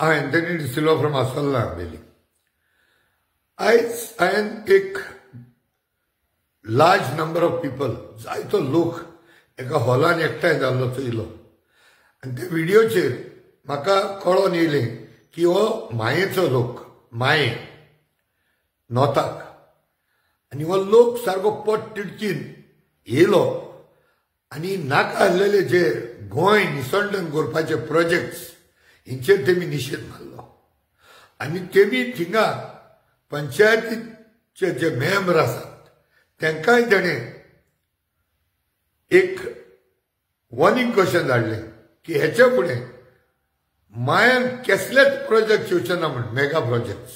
हांव Anthony D'Silva from आसोल्ला Ambelim. आयज हांवें एक लार्ज नंबर ऑफ पिपल, जायतो लोक एका हॉलान एकठांय जाल्लो चोयलो आनी त्या व्हिडियोचेर म्हाका कळोन येयलें की हो मायेचो लोक, माये नॉर्थाक, आनी हो लोक सारको पोट तिडकीन येयलो आनी नाका आसलेले जे गोंय निसंडन करपाचे प्रोजेक्ट्स हेंचेर तेमी निशेध मारलो. आनी तेमी थिंगा पंचायतीचे जे मेंबर आसात तांकांय तेणें एक वॉर्निंग क्वेश्चन धाडलें की हेच्या फुडें मायान कसलेच प्रोजेक्ट येवचे ना म्हण, मेगा प्रोजेक्ट्स.